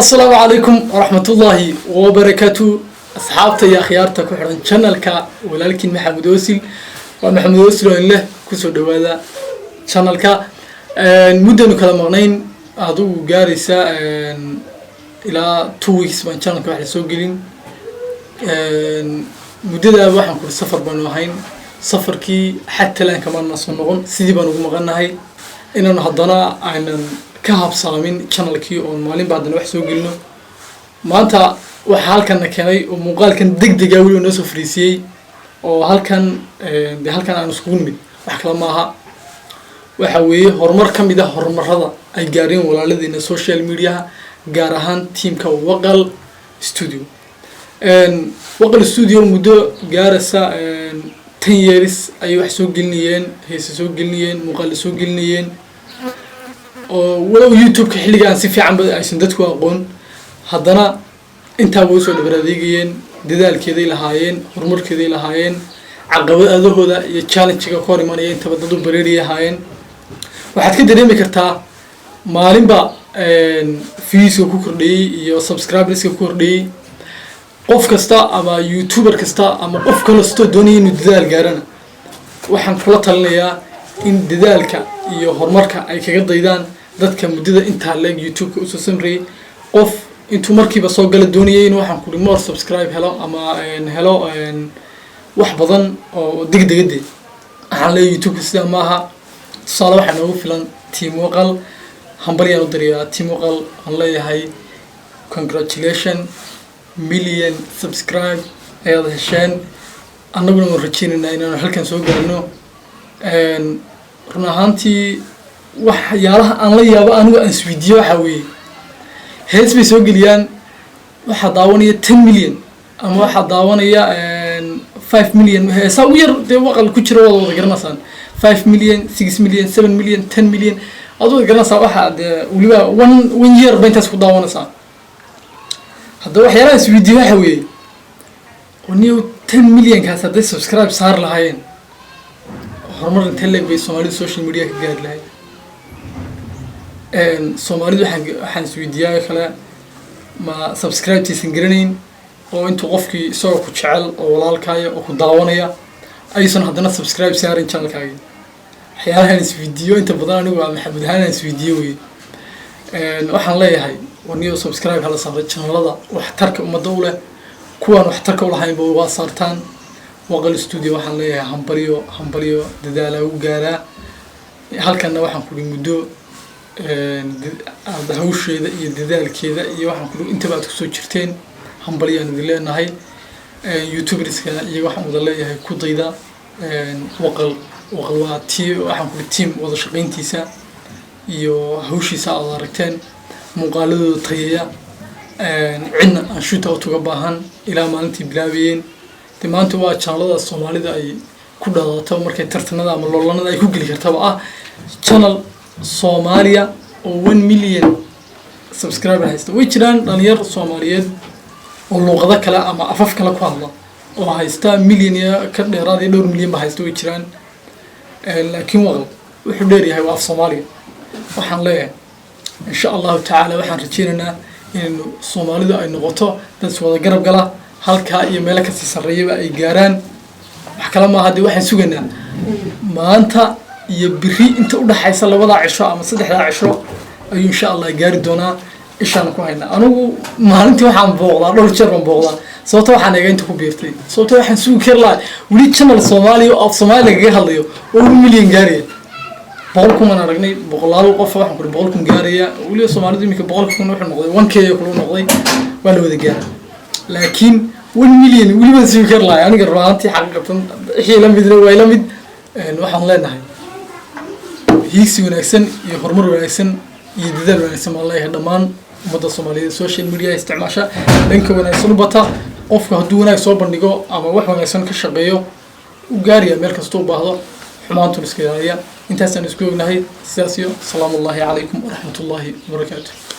Asalaamu calaykum waraxmatullaahi wabarakaatu, asxaabta iyo akhyaarta ku xidhan channelka walaalkiin Maxamed Osil. Waa Maxamed Osil oo in leh kusoo dhawaada channelka. Muddaynu kala maqnayn, adigu gaaraysa ilaa 2 weeks baan channelka wax la soo gelin. Muddadaa waxaan kuri safar baanu ahayn, safarkii xatalaan kamaana soo noqon, sidii baan ugu maqannahay inaanu haddana aynan ka habsaamin channelkii oon maalinba haddana wax soo gelino. Maanta waxaa halkanna keenay oo muuqaalkan deg dega weliba noo soo fariisiyey oo halkan de halkan aan iskugu nimid wax kale maaha, waxa weeye horumar ka mid ah horumarada ay gaareen walaaladeena social mediaha, gaar ahaan teamka Waqal Studio. Waqal Studio muddo gaaraysa 10 years ayay wax soo gelinayeen, heese soo gelinayeen, muuqaalla soo gelinayeen, oo walow YouTube-ka xilligaan si fiican ba aysan dadku aqoon, haddana intaa way usoo dhabar adeegayeen, dadaalkeeday lahaayeen, horumarkeeday lahaayeen, caqabadahooda iyo challenge-ga ka hor imanaya intaba dad u bareeriyay ahaayeen. Waxaad ka dareemi kartaa maalinba viewska ku kordhayey iyo subscriberska ku kordhayey. Qof kasta ama youtuber kasta ama qof kastoo doonaya inuu dadaal gaarana, waxaan kula talinayaa in dadaalka iyo horumarka ay kaga daydaan dadka muddada intaa leeg YouTube-ka usoo samrayay. Qof intuu markiiba soo gala doonayay inuu, waxaan kuri, more subscribe helo ama helo wax badan oo deg degade, waxaan leeyahay YouTube-ka sidaa maaha. Tusaale waxaa noogu filan team Waqal. Hambalyaan u dirayaa team Waqal, aan leeyahay congratulation, million subscribe ayaad hesheen. Annaguna waan rajeynaynaa inaanu halkan soo gaarno. Run ahaantii, waxyaalaha aan la yaabo anigu aan isweydiiyo waxaa weeye, hees bay soo geliyaan, waxaa daawanaya 10 million ama waxaa daawanaya 5 million. Heesaa ugu yar dee Waqal ku jira waad wada garanaysaan, 5 million, 6 million, 7 million, 10 million aad wada garanaysaa. Waxaa dee weliba one year ba intaas ku daawanaysaa. Haddaba waxyaalaha isweydiiyo waxa weeye, niyow, 10 millionkaas hadday subscribe saar lahaayeen, horumar intee leeg bay Soomaalidu social media ka gaari lahayd? Soomaalidu waxaan isweydiiyaa kale, ma subscribe-tiisan garanayn oo intuu qofkii isagoo ku jecel oo walaalkaaya oo ku daawanaya aysan haddana subscribe saarin channelkaagi? Waxyaalahan isweydiiyo inta badan anigu waa Maxamed ahaan aan isweydiiyo wey. Waxaan leeyahay, waniyo, subscribe hala saaro channelada waxtarka ummadda u leh, kuwaan waxtarka ulahaynba waa saartaan. Waqal Studio waxaan leeyahay hambalyo, hambalyo, dadaalaa u gaaraa. Halkanna waxaan kuri muddo aada hawsheeda iyo dadaalkeeda iyo waxaan kuri intaba aad kusoo jirteen, hambalyaan idin leenahay. Youtuberska iyaga waxaan wada leeyahay ku dayda Waqal. Waqal waa waxaan kuri team wada shaqayntiisa iyo hawshiisa aad aragteen, muuqaaladooda tayeeya, cidna aan shoot out uga baahan ilaa maalintii bilaabayeen. De maanta waa channelada Soomaalida ay ku dhadato markay tartanada ama loolanada ay ku geli kartaba ah, channel Soomaaliya oo 1 million subscriber haysta. Way jiraan dhalinyar Soomaaliyeed oo luuqado kale ama afaf kale ku hadla oo haysta million iyo ka dheeraad iyo dhowr milyan ba haysta, way jiraan, laakiin Waqal wuxuu dheer yahay waa af Soomaaliga. Waxaan leeyahay, insha Allahu tacaala, waxaan rajeynaynaa inaynu Soomaalidu ay noqoto dad is wada garab gala, halkaa iyo meelo kasii sarreeyaba ay gaaraan. Wax kale maaha dee, waxaan sugaynaa maanta iyo biri inta udhaxaysa labadaa cisho ama saddexdaa cisho ayuu insha Allah gaari doonaa. Ishaan ku haynaa. Anigu maalintii waxaan booqdaa dhowr jeer baan booqdaa, sababto waxaan eega inta ku biirtay, sababto waxaan sugi kari lahaa weli channel Soomaaliya oo af Soomaali lagaga hadlayo oo 1 milyan gaaraya. 100,000 baan aragnay, boqolaal qof, waxaan kuri 100,000 gaaraya. Weliba Soomaalidu iminka 100,000 wuxuu noqday 1K kulu noqday, waa la wada gaara, laakiin 1 million weli baan sugi kari lahay aniga runaantii xaqiiqatan. Wixii la midna waa ila mid. Waxaan leenahay hiigsi wanaagsan iyo horumar wanaagsan iyo dadaal wanaagsan baan leeyahay dhammaan ummadda Soomaaliyeed social media isticmaasha. Dhanka wanaagsan u bata. Qofka hadduu wanaag soo bandhigo ama wax wanaagsan ka shaqeeyo, u gaaraya meel kasta u baahdo. Xumaantun iska ilaaliya. Intaasaan isku ognahay. Sidaas iyo asalaamu ullahi calaykum waraxmat ullahi wabarakaatu.